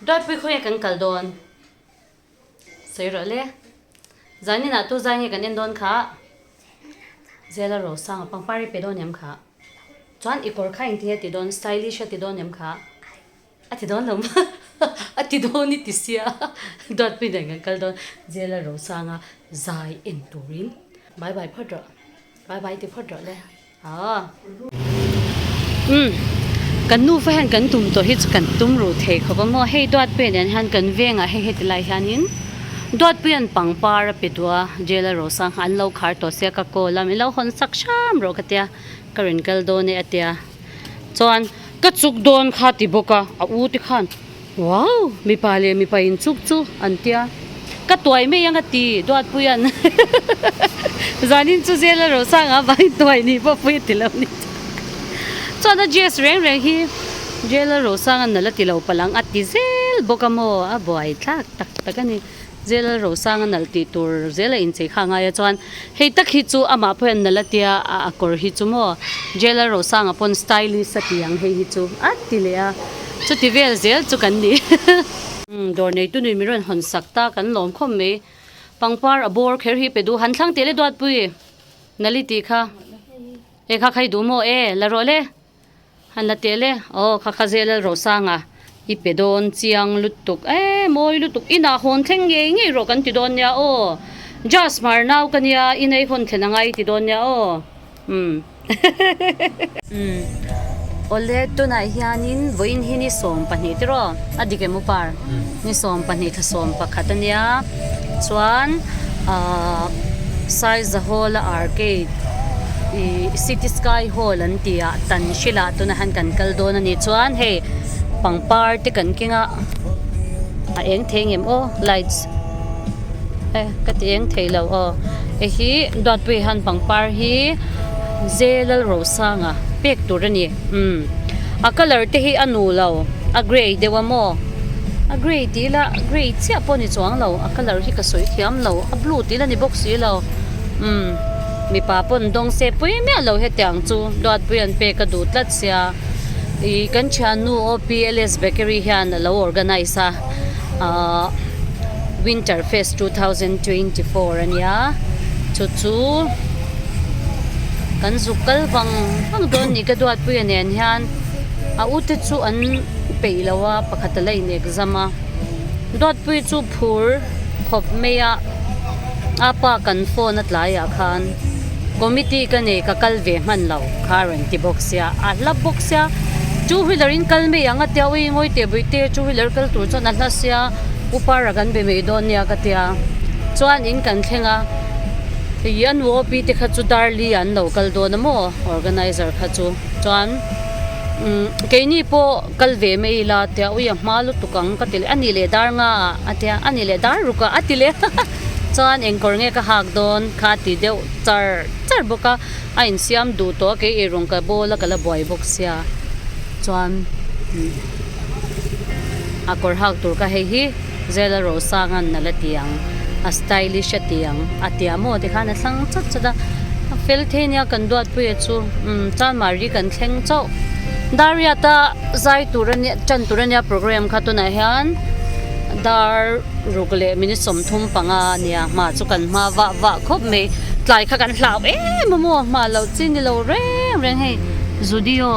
Duatpui khawnge kan kal dawn? Sawi rawh le. Zaninah tu zai nge kan en dawn kha? Zela Rosanga pangpar i pe dawn em kha? Chuan i kawr kha engtin nge ti dawn? Stylish a ti dawn em kha? A ti dawn lo maw? A ti dawn i ti sia. Duatpui nen kan kal dawn. Zela Rosanga zai en turin bye bye phawt rawh. Bye bye ti phawt rawh le. Umm kan nufa hian kan tum tawh hi chu kan tum ruh thei khawp a maw hei Duatpuia nen hian kan vengah hei heti lai hianin Duatpuia'n pangpar a pe duh a jail a rawh sangha an lo khar tawh sia ka call a min lo hawn sak hram rawh ka tia ka rawn kal dawn e a tia chuan ka chuk dawn kha ti bawk a a u te khan Wow! Mipa leh mipa in chuk chu an tia. Ka tuai mai ang a ti Duatpuia'n. Zanin chu zel a rawh sang a vangin tuai nih pawh pui a ti lo ni. Chuan a dress reng reng hi jail a rawh sang a nalh a ti lo palh ang a ti zel bawk a maw? A buai thlak tak tak a ni. Jail a rawh sang a nalh tih tur zel a inchei kha a ngai a chuan hei tak hi chu amah pawh hian nalh a tia a kawr hi chu maw jail a rawh sang ah pawn stylish a ti ang hei hi chu a ti leh a chuti vel zel chu kan ni dawr neitu nui min rawn hawn sak ta kan lawm khawp mai pangpar a bawr kher hi pe duh han thlang teh le duatpui nali tih kha e kha khai duh maw e la rawh le. Han la teh le, aw kha kha zel a Rosanga i pe dawn chiang lutuk e mawi lutuk inah hawn thleng ngei ngei rawh kan ti dawn nia aw Jas hmar nau ka nia inei hawn thlen angai i ti dawn nia aw umm umm awle tunah hianin vawiin hi ni 12 tiraw a dik em upar ni 12 thla 11 a nia chuan ahh Saizahawla arcade. Ih city sky hall an tih ah tan hrilh ah tunah hian kan kal dawn a ni chuan hei pangpar te kan keng a a eng thei ngem aw lights e ka ti eng thei lo aw hei hi Duatpuii hian pangpar hi Zelalrosanga pek tur a ni umm a colour te hi a nu lo a grey deuh a maw a grey tih ila grey chiah pawh a ni chuang lo a colour hi ka sawi thiam lo a blue tih ila ni bawk si lo umm. Mipa pawn dawng se pui miah lo hetiang chu Duatpui an pek a duh tlat sia ih kan thiannu OPLS Bakery hian a lo organise a ahh Winter Fest 2024 a nia chu chu kan zuk kal vang vang dawn ni ka Duatpuia nen hian a u te chu an peih lo a pakhat a la in exam a Duatpui chu phur khawp mai a. A pa kan phone a tlaiah khan committee ka nei ka kal ve hman lo kha a rawn ti bawk sia a hla bawk sia two wheeler in kal mai ang a tia ui ngawi teh bawih te two wheeler kal tur chuan a hla sia upara kan be mai dawn nia ka tia chuan in kan thleng a ih a nu OP te kha chu darli an lo kal dawn a maw organizer kha chu chuan umm keini pawh. Kal ve mai ila tia ui a hma lutuk ang ka ti leh a nih leh dar nga ah a tia a nih leh dar ruk ah a ti leh chuan eng kawr nge ka hak dawn kha a ti deuh char char bawk a a insiam duh tawh a kei eirawng ka bawl a ka la buai bawk sia chuan a kawr hak tur kha hei hi Zela Rosanga'n a la ti ang a stylish a ti ang a tia maw tikhan a thlang chat chat a a fel thei nia kan duatpuia chu umm Chanmari kan thleng chauh Dariata zai tur a nia tan tur a nia program kha tunah hian dar ruk leh minute 35 a nia hma chu kan hma vah vah khawp mai tlai kha kan hlau em a maw hma loh chi ni lo reng reng hei Zudio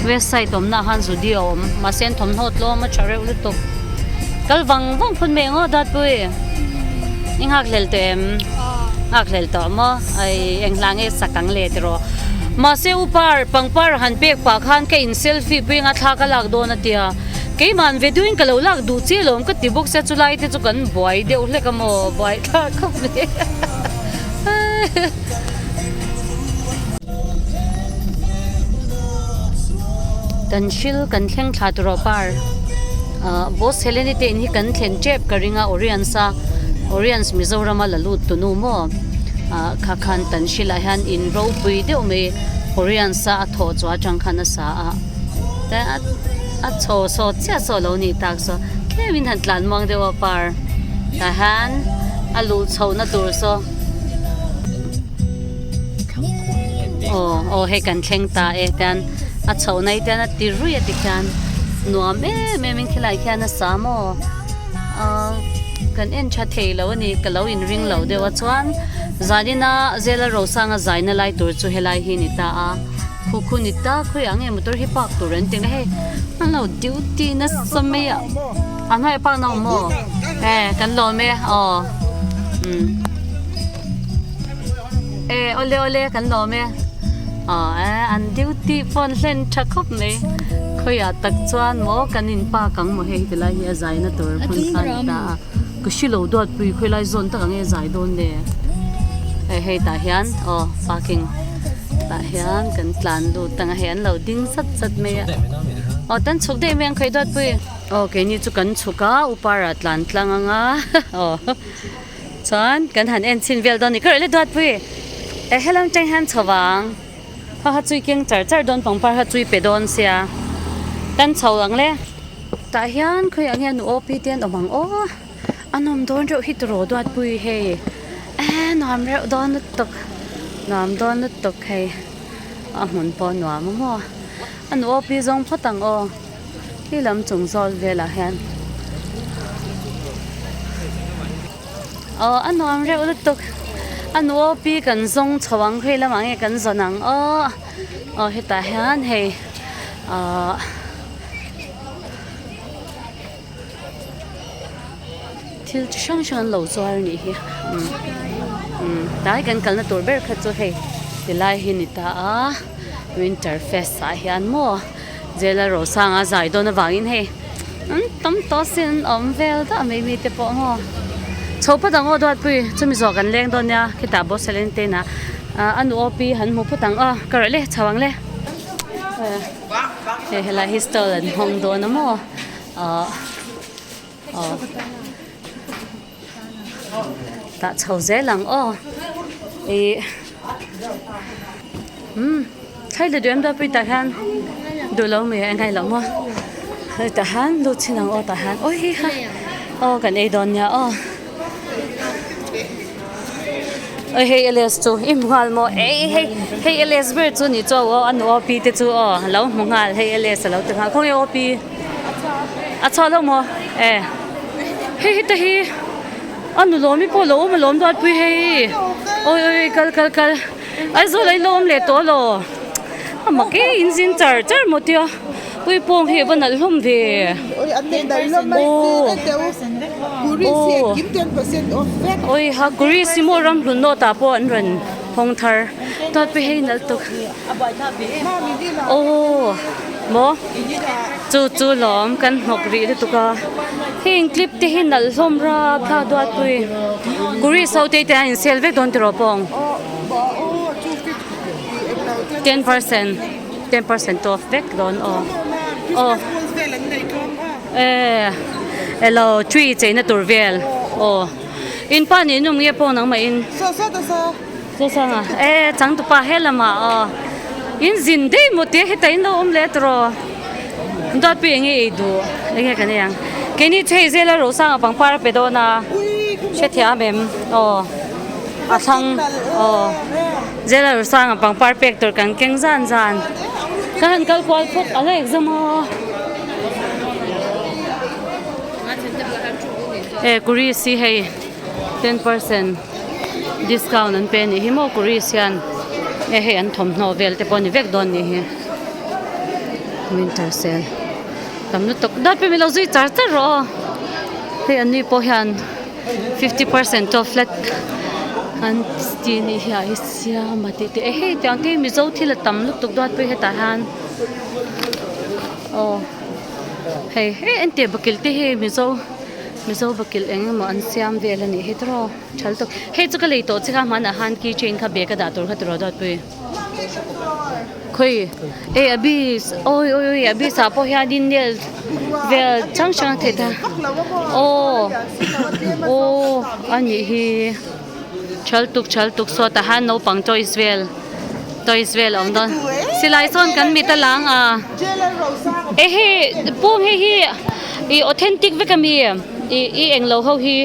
west side awmna ah khan Zudio a awm mahse an thawmhnaw tlawm a tha reuh lutuk kal vang vang phun mai ang aw Datpui i nghak hlel tawh em nghak hlel tawh maw ai eng hla nge sak ang le tiraw mahse upar pangpar han pek pah khan ka in selfie pui anga thla ka lak dawn a tia keiman ve duhin ka lo lak duh chiah lo ka ti bawk sia chulai te chu kan buai deuh hlek a maw buai thlak khawp mai. Kan hril kan thleng thla tur aw par ah boss Heleni te in hi kan thlen tep ka ring a Oriens a Oriens Mizoram a la lut tu nu maw ah kha khan tan hrilah hian in ropui deuh mai Oriens a a thawh chu atang khan a sa a te a chho saw chiah saw lo nih tak saw tlem in han tlan muang deuh a par tah hian a luh chhoh na tur saw. Aw aw hei kan thleng ta e tian a chhoh na hi tian a ti ruih a tikhian. Nuam em em in khilai khian a sa maw ahh kan en tha thei lo a ni ka lo in ring lo deuh a chuan zanin a zela rosanga zaina lai tur chu helai hi a ni ta a khu khu ni ta khawiah nge motor hi park tur an ti ang a hei an lo duty nasa mai a a hnuaiah park na awm maw e kan lawm e aw umm e awle awle kan lawm e aw e an duty phone hlen tha khawp mai khawiah tak chuan maw kan in park ang maw hei tilai hi a zai na tur hmun kha a ni ta a ka hrilo duat pui khawilai zawn tak ang nge zai dawn le hei hei tah hian aw parking tah hian kan tlan lut ang a hei an lo ding zat zat mai a aw tan chhuk daih mai ang khawi duat pui aw keini chu kan chhuk a upara tlan tlang ang a aw. Chuan kan han en chhin vel dawn a ni. Ka raih le duat pui. E helam tang hian chho vang. Kha kha chui keng char char dawn pangpar kha chui pe dawn sia. Kan chho ang le. Tah hian khawiah nge nu OP te an awm ang aw. A nawm dawn reuh hi turaw duat pui hei. E nuam reuh dawn lutuk. Nuam dawn lutuk hei. A hmun pawh a nuam a maw. A nu OP zawng phawt ang aw. Khi lam chung zawl velah hian aw a nuam reuh lutuk a nu aw pi kan zawng chho ang khawi lamah nge kan zawn ang aw aw hetah hian hei ahh thil chi hrang hrang an lo zuar a nih hi umm umm tlai kan kalna tur ber kha chu hei tilai hi a ni ta a winter fest ah hian maw. Zela Rosanga zai dawn avangin hei an tam tawh sin an awm vel dah mai mi te pawh maw chho phawt ang aw Duatpui chumi zawh kan leng dawn nia khitah Bawselen te inah ah a nu aw pi han hmu phawt ang aw ka rawih le chho ang le hei helai hi stall an hawng dawn a maw ah aw tah chho zel ang aw ih umm thlai la duh em Duatpui tah hian duh lo mai a ngaih loh maw hetah hian lut chin ang aw tah hian awi hi ha aw kan ei dawn nia aw awi hei Alice chu i hmu nghal maw ei hei hei Alice ber chu ni chu aw a nu aw pi te chu aw a lo hmu nghal hei Alice a lo ti nghal khawnge aw pi. A chhuah lo maw? E. Hei heta hi a nu lawm i pawh lo awm alawm Duatpui hei. Awi awi kal kal kal. Aizawl ah i lo awm leh tawh alaw. A mak e in zin char char maw tia. Ui pawng hi a va nalh hlawm ve. Aw. Aw. Awi ha kuri si maw ram hlun nawt ah pawh an rawn hawng thar. Duatpui hei nalh tuk. Aw maw chu chu lawm kan hnawk rih lutuk a heng clip te hi nalh hlawm rap thlak duat pui kuri so te te a in sale vek dawn tiraw pawng 10% 10% off vek dawn aw aw e elo tree cheina tur vel aw in pa nih num nge pawng nangmah in. Chusanga e changtupa he lamah aw in zin daih maw tia heta in lo awm leh tawh Duatpui enge ei duh enge kan ei ang keini chu hei zela Rosanga pangpar a pe dawn a hrethiam em aw a thlang aw zela Rosanga pangpar pek tur kan keng zan zan ka han kal kual phawt a la exam a e kuri si hei. 10% discount an pe anih hi maw kuris hian e hei an thawmhnaw vel te pawh a ni vek dawn anih hi winter sale tam lutuk dawt pawh milo zui char char rawh aw hei an ni pawh hian 50% off flat an ti anih hi a hi siam a tih te e hei tiang te hi mizo thil a tam lutuk dawt pawh hetah hian aw hei hei engtiang bakilh te hi mizo. Mizo bakilh eng emaw an siam vel a nih hi tiraw thal tawk hei chu ka lei tawh che kha hmanah khan key chain kha bag a dah tur kha tiraw dawt pui khawi e a bis awi awi awi a bis ah pawh hianin nail vel hrang hrang a theih ta aw aw a nih hi thal tuk thal tuk sawtah hian naupang toys vel toys vel a awm dawn silai sawn kan mit a lang a e hei pawng hei hi ih authentic vek a mi ih ih englo ho hi.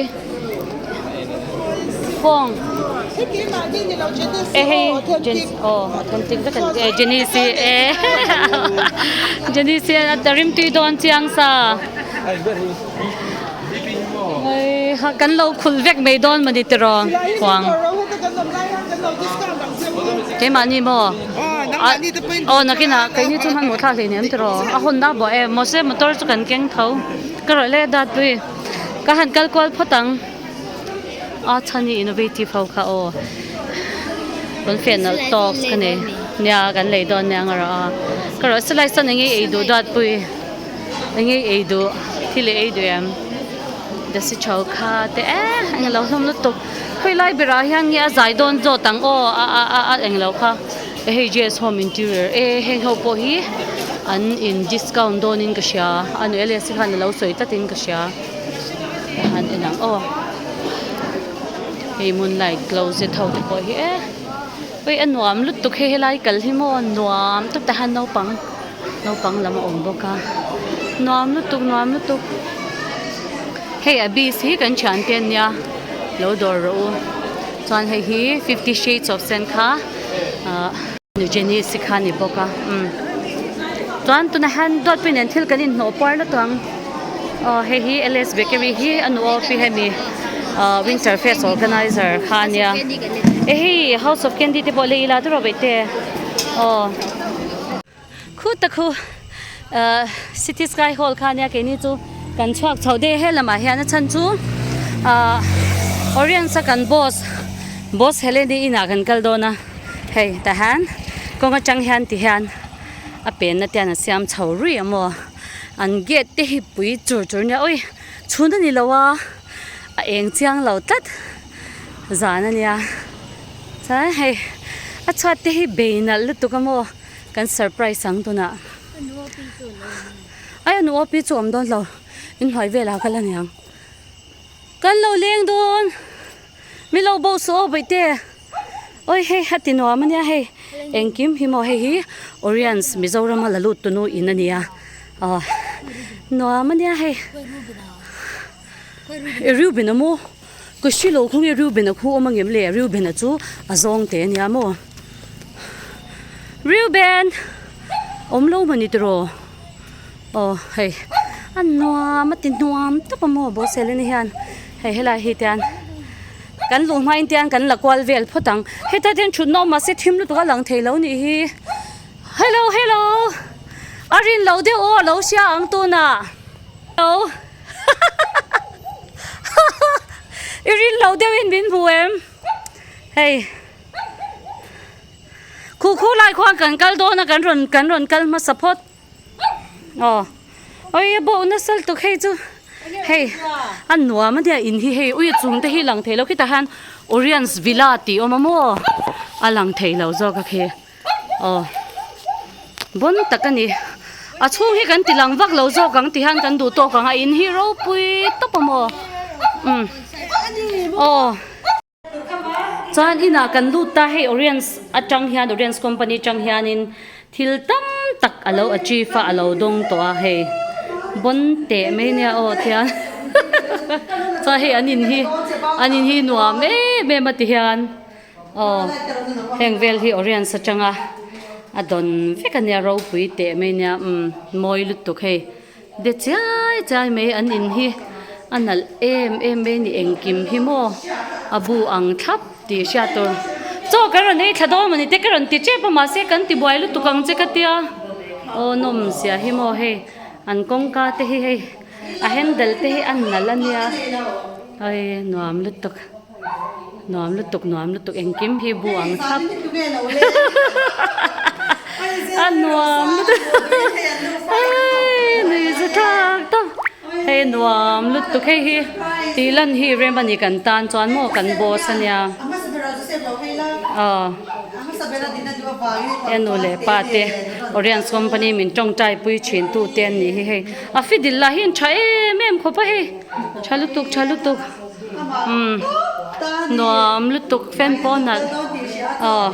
Khawng e hei aw authentic vek an e Janice i e Janice i a rimtui dawn chiang sa kan lo khulh vek mai dawn mawni tiraw khuang keimahni maw aw nakinah keini chu hmanhmawh thlak hlei nem tiraw a hawnna buah em mahse motor chu kan keng tho ka rawih le dat pui ka han kal kual phawt ang. A chhan hi innovative ho kha aw rawn fiah nalh tawk ka nei nia kan lei dawn nia ang erawh a ka rawh silai sawn eng nge ei duh duat pui eng nge ei duh thil i ei duh em dasi tho kha te eh eng lo hlawm lutuk khawi lai berah hian nge a zai dawn zawt ang aw a a a a eng lo kha hei J S home interior e heng ho pawh hi an in discount dawnin ka hria a nuih a leh si khan a lo sawi tlatin ka hria. Han en ang aw hei moonlight closet ho te pawh hi e ui a nuam lutuk hei helai kal hi maw nuam tak tah hian naupang naupang lam a awm bawk a nuam lutuk nuam lutuk hei a bis hi kan thian te ania lo dawr rawh u chuan hei hi fifty shades of sen kha ahh Jenny si kha a ni bawk a umm chuan tunah hian duatpui nen thil kan inhnawh puar lutuk ang. Aw hei hi LS bakery hi a nu awp hi hemi ah winter fest organizer kha a nia e hei house of candy te pawh lei ila tiraw beih te aw khuta khu ah city sky hall kha a nia keini chu kan chhuak chho daih a helamah hian a chhan chu ah oriens a kan boss boss Heleni inah kan kal dawn a hei tah hian kawng atang hian ti hian a penna te hian a siam chho ruih a maw. An gate te hi pui chur chur nia awi chhun a ni lo a a eng chiang lo tlat zan a nia chuan hei a chhuat te hi bei nalh lutuk a maw kan surprise ang tunah ai a nu aw pi chu awm dawn lo inhnuai velah kal a niang kan lo leng dawn. Mi lo bo suh aw bawihte. Awi hei a ti nuam ania hei engkim hi maw hei hi Oriens Mizoram a la lut tunu in ania aw nuam ania hei e Reuben a maw ka hre lo khawnge Reuben a khu awm angem le Reuben a chu a zawng teh ania maw Reuben awm lo mawni tiraw aw hei a nuam a ti nuam tawp a maw bawhsel ani hian hei helai hi te hian kan luh hmain te hian kan la kual vel phawt ang hetah te hian thutna awm mahse thim lutuk a lang thei lo nih hi hello hello a rin loh deuh aw a lo hria ang tunah hello i rin loh deuhin min hmu em hei. Khu khu lai khuan kan kal dawn a kan rawn kan rawn kal hmasa phawt aw oi a bawh nasa lutuk hei chu hei a nuam ania in hi hei ui a chung te hi lang thei lo khitah hian Oriens villa tih a awm a maw a lang thei lo zawk a khi aw bawn tak a ni a chhung hi kan ti lang vak lo zawk ang ti hian kan duh tawk ang a in hi ropui tawp a maw umm aw. Chuan inah kan lut ta hei Oriens atang hian Oriens company atang hianin thil tam tak a lo achieve a a lo dawng tawh a hei bawn teh mai nia aw tiang chuan hei an in hi an in hi nuam em em a ti hian aw heng vel hi Oriens atanga a dawn vek a nia ropui teh mai nia umm mawi lutuk hei. De chiai chiai mai an in hi a nalh em em mai a ni engkim hi maw a bu ang thlap tih hriat tur chaw kan rawn ei thla dawn mawni te ka rawn ti tep a mahse kan ti buai lutuk ang che ka tia aw nawm zia hi maw hei an kawngka te hi hei a handle te hi a nalh a nia ai nuam lutuk nuam lutuk nuam lutuk engkim hi bu ang thlap a nuam lutuk nui zu thlak tawp hei nuam lutuk hei hi tih lan hi rem a ni kan tan chuan maw kan boss a nia aw he nu leh pa te Oriens company min tawngtai pui thin tu te an nih hi hei a fidil lah hi an tha em em khawp a hei tha lutuk tha lutuk. Umm nuam lutuk fan pawh nalh aw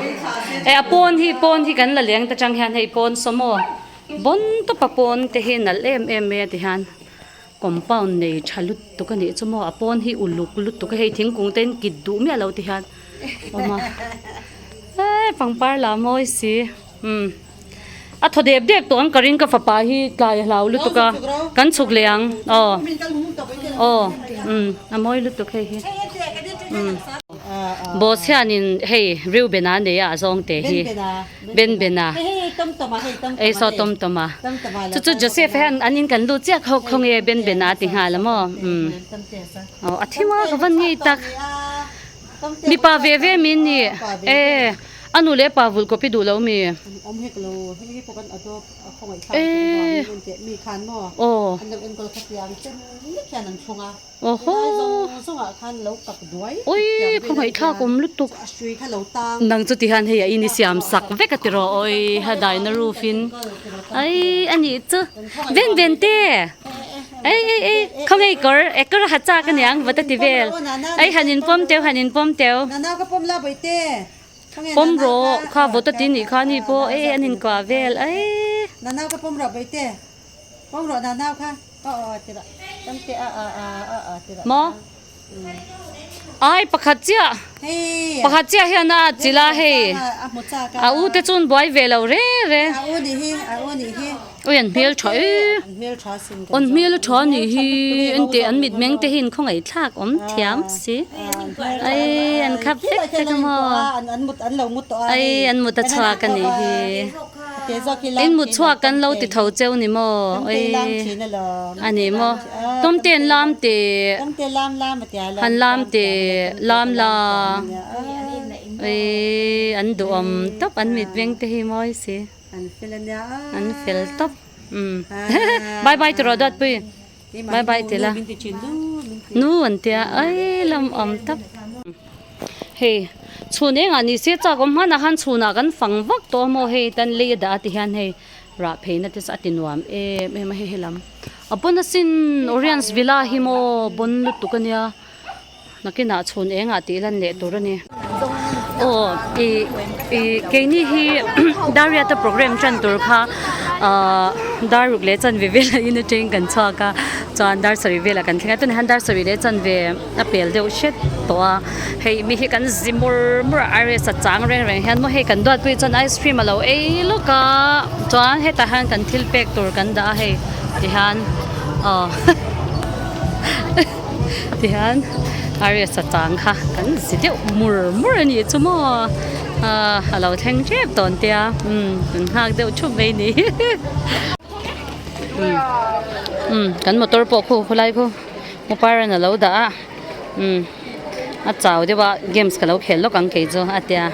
eh a pawn hi pawn hi kan la leng ta tang hian hei pawn saw maw bawn tawp a pawn te hi nalh em em mai a ti hian Compound nei tha lutuk a nih chu maw a pawn hi uluk lutuk a hei thingkung te in kit duh miah lo ti hian awm a eee pangpar lah a mawi si umm a thaw dep dep tawh ang ka ring ka fapa hi tlai a hlau lutuk a kan chhuk leh ang aw aw umm a mawi lutuk hei hi umm boss hianin hei Reuben-a a nei a a zawng te hi. Ben ben a ei saw tawm tawm a chu chu Joseph hian an in kan lut chiah kho khaw nge Ben ben a ti nghal a maw umm aw a thim a ka van ngei tak mipa ve ve min ni e a nu leh pa vulh kawp i duh lo mi e aw. Awhaw! Ui khawngaihthlak awm lutuk. Nang chu tihian hei a in i siam sak vek a tiraw awi ha daina roof in ai a nih chu ven ven te ei ei ei khawngaih kawr e kawr a ha chak aniang va ta ti vel ei han in pawm teuh han in pawm teuh pawm rawh kha vawt a ti nih kha ani pawh ei an inkuah vel ei. Maw? Ai pakhat chiah pakhat chiah hian a chilh a hei a u te chuan buai ve lo re re ui an hmel tha e an hmel a tha a nih hi engteh an mit meng te hi in khawngaih thlak awm thiam si ai an khap vek vek a maw ai an mut a chhuak a nih hi. In mut chhuak kan lo ti tho cheu ni maw? Oi a ni maw? Tawmte an lam teh han lam teh lam la oi an duhawm tawp an mit veng te hi mawi si an fel tawp umm bye bye tiraw Duatpui bye bye ti la nu an tia oi lawmawm tawp. Hei chhun engah ni se chak awm hmanah khan chhunah kan fang vak tawh a maw hei tan lei a dah a ti hian hei rah pheina te chu a ti nuam em em a hei helam a pawn asin Oriens Villa hi maw bawn lutuk a nia nakinah chhun engah tih lan leh tur a ni aw ih ih keini hi Dariata program tan tur kha ahh dar ruk leh chanve velah in atangin kan chhuak a chuan dar sarih velah kan thleng a tunah hian dar sarih leh chanve. A pel deuh hret tawh a hei mi hi kan zi mur mur a rs a chang reng reng hian maw hei kan duatpui chuan ice cream a lo ei lawk a chuan hetah hian kan thil pek tur kan dah a hei tihian aw tihian rs a chang kha kan zi deuh mur mur a nih chu maw ah a lo thleng tep tawn te a umm kan nghak deuh thup mai a ni umm kan motor pawh khu khulai khu. Mupairan a lo dah a umm a chau deuh a games ka lo khel lawk ang kei chu a tia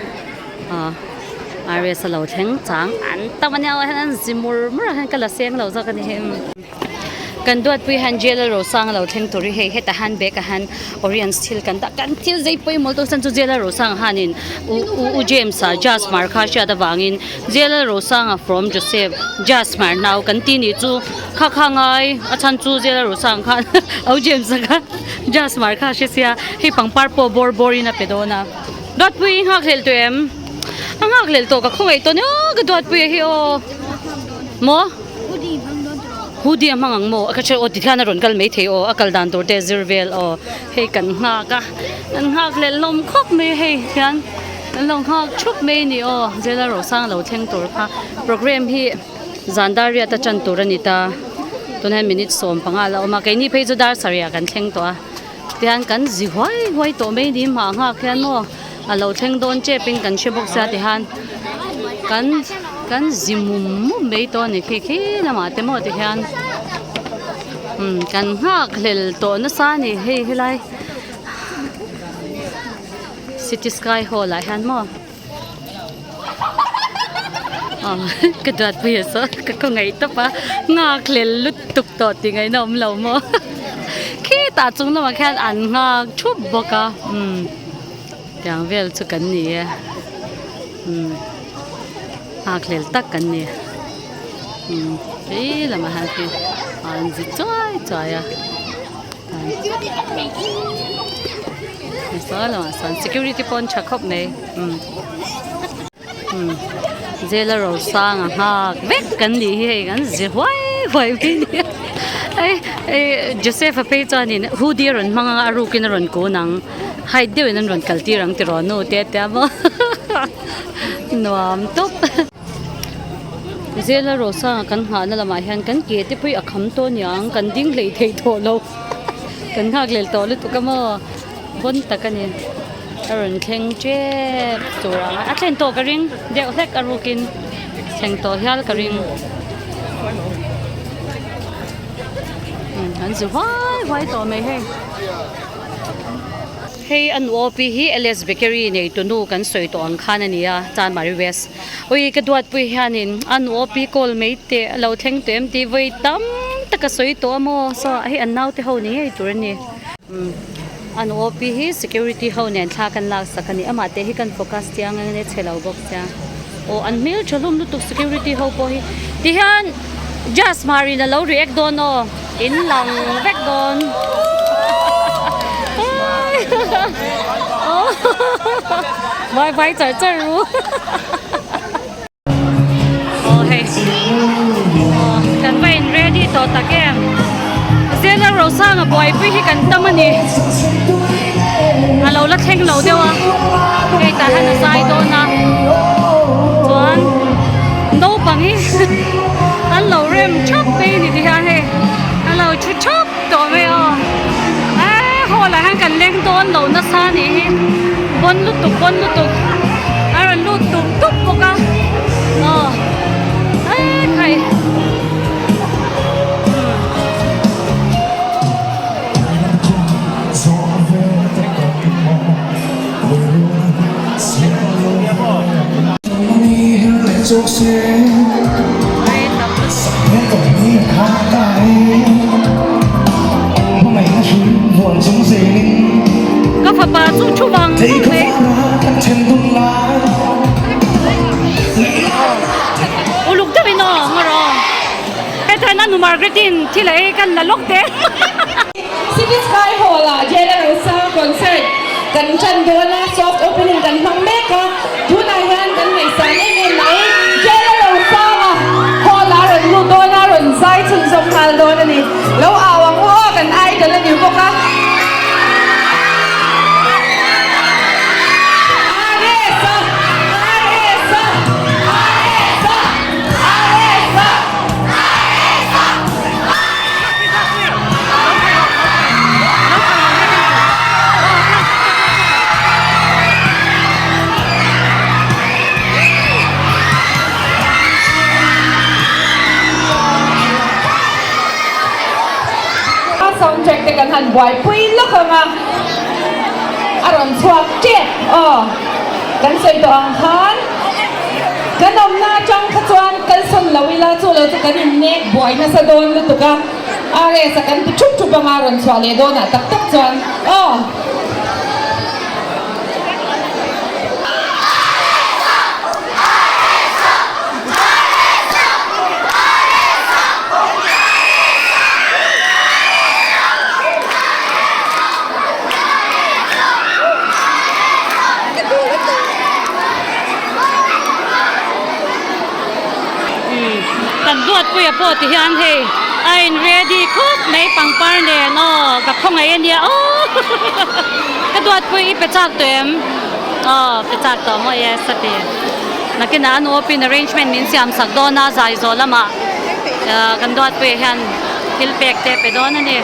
aw rs a lo thleng chang an tam ania aw hian an zi mur mur ah hian ka la seng lo zawk a ni hei umm kan duatpui hian jail a rosang a lo thleng tur hi hei hetah hian bag ah hian oriens thil kan dah kan thil zei pawimawh tawk chuan chu jail a rosang hianin u u u james a jas hmar kha hriat avangin jail a rosang a from joseph jas hmar nau kan tih nih chu. Kha kha ngai a chhan chu zela ru sang khan au James a kha Jas mar kha hre sia hei pangpar pawh bawr bawr in a pe dawn a Duatpui i nghak hlel tawh em a nghak hlel tawh ka khawngaih tawh nia ka Duatpui a hi aw maw hoodie a hmang ang maw ka hre aw ti hian a rawn kal mai thei aw a kal dan tur te zir vel aw hei kan nghak a kan nghak hlel hlawm khawp mai hei hian kan lo nghak thup mai a ni aw zela ro sang lo thleng tur kha programme hi. Zan dar riat a tan tur a ni ta. Tunah hian minute 15 la awm a, keini phei chu dar sarih ah kan thleng tawh a. Tihian kan zi huai huai tawh mai ni hmah nghak hian maw a lo thleng dawn tep in kan hre bawk sia tihian kan kan zi mum mum mai tawh a ni khi khi lamah te maw tihian umm kan nghak hlel tawh nasa a ni hei helai city sky hall ah hian maw. Ka duatpui a saw ka khawngaih tawp a nghak hlel lutuk tawh tih ngaihna awm lo maw khitah chung lamah khian an nghak thup bawk a umm tiang vel chu kan ni e umm nghak hlel tak kan ni umm hei lamah hian khi an zi chuai chuai a. Saw lamah sawn security pawh an tha khawp mai umm umm jail a rosang a nghak vek kan nih hi hei kan zi huai huai mai a ni. Hei Joseph a phei chuanin hoodie a rawn hmang anga a rukin a rawn kun ang height deuhin an rawn kal tir ang tiraw nu te a tia maw nuam tawp. Zela Rosanga kan nghahna lamah hian kan ke te pawh hi a kham tawh aniang kan ding hlei thei tawh lo kan nghak lel tawh lutuk a maw bawn tak a ni a rawn thleng tep tur ang a thlen tawh ka ring deuh hlek a rukin thleng tawh hial ka ring an zu huai huai tawh mai hei. Hei a nu awpi hi LS Bakery nei tunu kan sawi tawh ang khan a ni a, Chanmari West. Ui ka duatpui hianin a nu awpi call mai teh a lo thleng tawh em tih vawi tam tak a sawi tawh a maw saw hei an naute ho ni ngei tur a ni. A nu awpi hi security ho nen thla kan lak sak a ni amah te hi kan focus chiang ang ania chhe lo bawk sia. Aw an hmeltha hlawm lutuk security ho pawh hi tihian Jas Marin a lo react dawn aw. In lang vek dawn. Vai vai char char ru. Aw hei. Aw kan va in ready tawh tak em. Zela Rosanga buaipui hi kan tam a ni. A lo la thleng lo deuh a. Hei tah hian a zai dawn a. Chuan naupang hi an lo rem thap mai a ni ti hian hei an lo thu thap tawh mai aw eee hall ah hian kan leng dawn lo nasa a nih hi bawn lutuk bawn lutuk a rawn lut tuk tuk bawk a aw eee khai. Ka fapa chu thu vang vang mai. Uluk deuhin aw ngaw rawh. Hetah hian nu Margaret-in thil a ei kan la lawk teh. City Sky Hall-ah General Sound Concert kan tan dawn a, soft opening kan hmang mek a, tunah hian kan ngaihsan em em mai. General Sound-a hall-ah a rawn lut dawn a, a rawn zai chhunzawm nghal dawn a ni. Lo au ang u aw, kan idol a ni bawk a. RS-a! RS-a! RS-a! RS-a! Sound check te kan han buaipui lawk ang a, a rawn chhuak tep aw, kan sawi tawh ang khan kan awmna atang kha chuan kalsawn lo ila chu lo chu kan innek buai nasa dawn lutuk a. RS a kan ti thup thup anga rawn chhuah leh dawnah tak tak chuan aw. Kan Duatpuia pawh ti hian hei a in ready khawp mai pangpar nen aw ka khawngaih a nia aw ka Duatpui i pe chak tawh em aw pe chak tawh maw yes a ti nakinah an open arrangement min siam sak dawn a zai zawh lamah kan Duatpuia hian thil pek te a pe dawn a ni.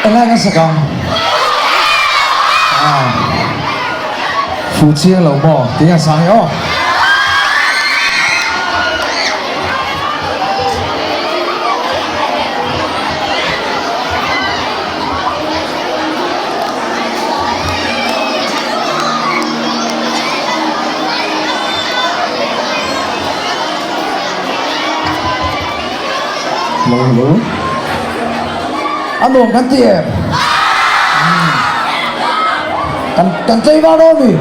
Englai kan sak ang? Ah. Fu chiang lo maw? Ti hian sang hi aw. Hello hello. A nuam kan ti em? Kan kan tlei var dawn mi?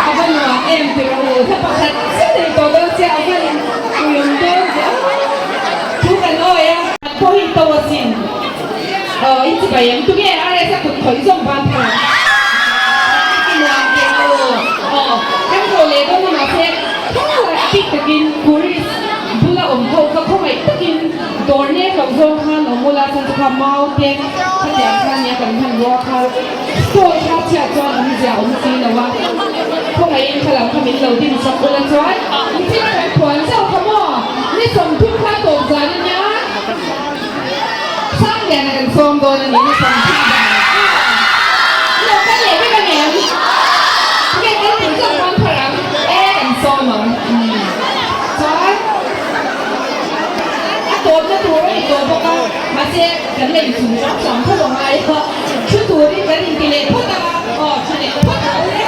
A va nuam em ti rawh u, hla pakhat chiah nei tawh dawn chiah a van uiawm dawn chiah a, thu kan awi a. Kan pawh hi to asin. Aw i chibai em tunge RS a kut khawih zawng ban thar ang. I nuam ti rawh u. Aw kan rawh leh dawn a mahse khawngaih a bik takin tourist bula awm ho kha khawngaih takin dawr nek lo zawng khan awm ula chuan chu kha mau te khatiang kha nia kan hmanrua kha Stall kha chhiat chuan awm zia awm si lo a, khawngaihin kha lam kha min lo din sak ula chuan nichina kan phuan zauh kha maw, ni 30 kha tawp zan a nia, Sangliana kan sawm dawn a ni, ni 30 zan a lo kal leh vek a ni em? Tinge kan tih zauh khan phar ang e kan sawm ang chuan a tawpna tur a ni tawh bawk a, mahse kan la inchung hram hram tho a ngai a. Thu turin kan inti leh phawt ang a, aw thu leh phawt ang le.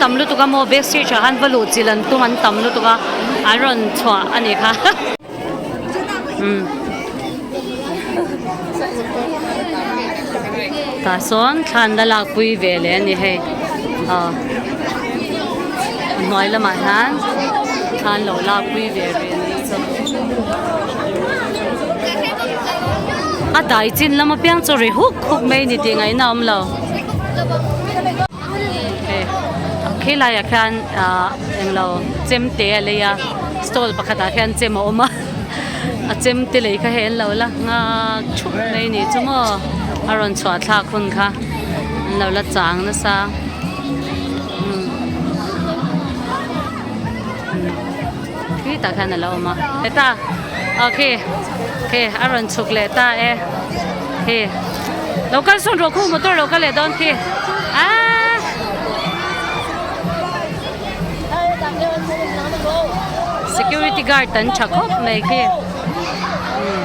tam lutuk a maw backstage ah khan va luh chilh an tum an tam lutuk a an rawn chhuah a nih kha umm tah sawn thla an la lak pui ve leh a ni hei aw a hnuai lamah hian thla an lo lak pui ve rih a nih chu a dai chin lam apiang chu ri huk huk mai ni tih ngaihna a awm lo. Hei khi laiah khian ahh englo chemte a lei a stall pakhatah khian chem a awm a a chemte lei kha hei an lo la nghak thup mai a nih chu maw a rawn chhuah thlak hun kha an lo la chang nasa umm khi tah khian a lo awm a heta aw khi khi a rawn chhuk leh ta e khi lo kal sawn rawh khu motor lo kal leh dawn khi aaa security guard an tha khawp mai khi umm.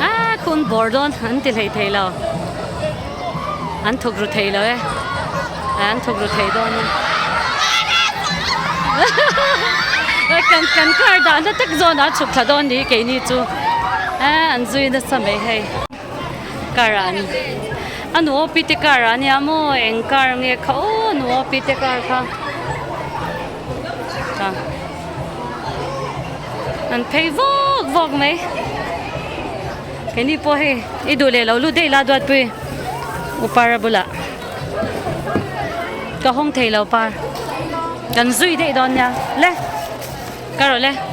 Aaa khun bawr dawn an ti hlei thei lo an thawk ru thei lo e an thawk ru thei dawn e kan kan car dahna tak zawn ah chhuk thla dawn ni keini chu aaa an zui nasa mai hei car ah an a nu aw pi te car ah ania maw eng car nge kha aw nu aw pi te car kha. An phei vawk vawk mai keini pawh hei i duh leh lo lut daih la duatpui u para bulah ka hawng thei lo par kan zui daih dawn nia le ka rawh le.